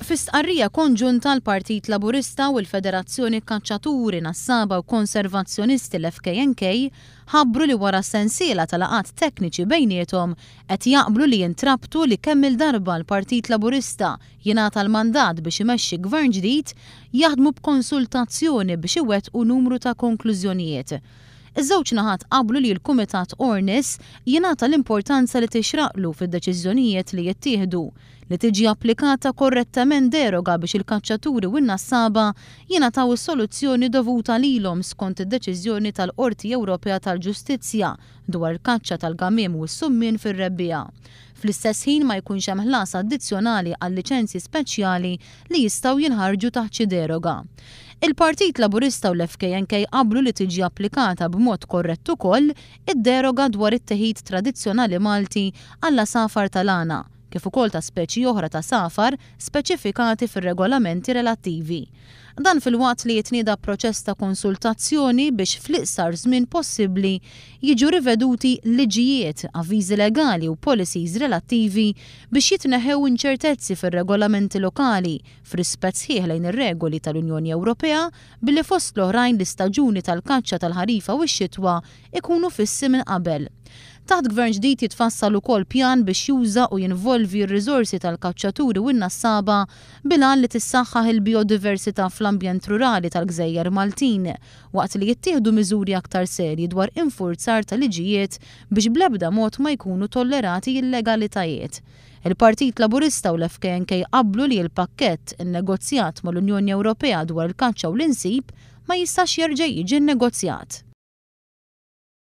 Fi stqarrija konġunta l-Partit Laburista u l-Federazzjoni Kaċċaturi, Nassaba u Konservazzjonisti l-FKNK ħabbru li wara sensiela ta' laqgħat tekniċi bejniethom qed jaqblu li jintrabtu li kemm-il darba l-Partit Laburista jingħata l-mandat biex imexxi Gvern ġdid jaħdmu b'konsultazzjoni biex iwettqu numru ta' konklużjonijiet. Iż-żewġ naħat qablu li l-Kumitat Ornis jingħata l-importanza li tixraqlu fid-deċiżjonijiet li jittieħdu, li tiġi applikata korrettement deroga biex il-kaċċaturi u n-nassaba jingħataw is-soluzzjoni dovuta lilhom skont id-deċiżjoni tal-Qorti Ewropea tal-Ġustizzja dwar il-kaċċa tal-gamiem u s-summien fir-rebbiegħa. Fl-istess ħin ma jkunx hemm ħlas addizzjonali għal liċenzji speċjali li jistgħu jinħarġu taħt xi deroga. Il-Partit Laburista u l-FKNK qablu li tiġi applikata b'mod korrett ukoll id-deroga dwar it-teħid tradizzjonali Malti għall-għasafar tal-għana, kif ukoll ta' speċi oħra t'għasafar speċifikati fir-regolamenti relattivi. Dan filwaqt li jitnieda proċess ta' konsultazzjoni biex fl-iqsar żmien possibbli jiġu riveduti liġijiet, avviżi legali u policies relattivi biex jitneħħew inċertezzi fir-regolamenti lokali f'rispett sħiħ lejn ir-regoli tal-Unjoni Ewropea billi fost l-oħrajn l-istaġuni tal-kaċċa tal-ħarifa u x-xitwa jkunu fissi minn qabel. Taħt Gvern ġdid jitfassal ukoll pjan biex juża u jinvolvi r-riżorsi tal-kaċċaturi u n-nassaba bil-għan li tissaħħaħ il bijodiversità fl-ambjent rurali tal-gżejjer Maltin waqt li jittieħdu miżuri aktar serji dwar infurzar ta' liġijiet biex bl-ebda mod ma jkunu tollerati illegalitajiet. Il-Partit Laburista u l-FKNK qablu li l-pakkett innegozjat mal-Unjoni Ewropea dwar il-kaċċa u l-insib ma jistax jerġa' jiġi nnegozjat.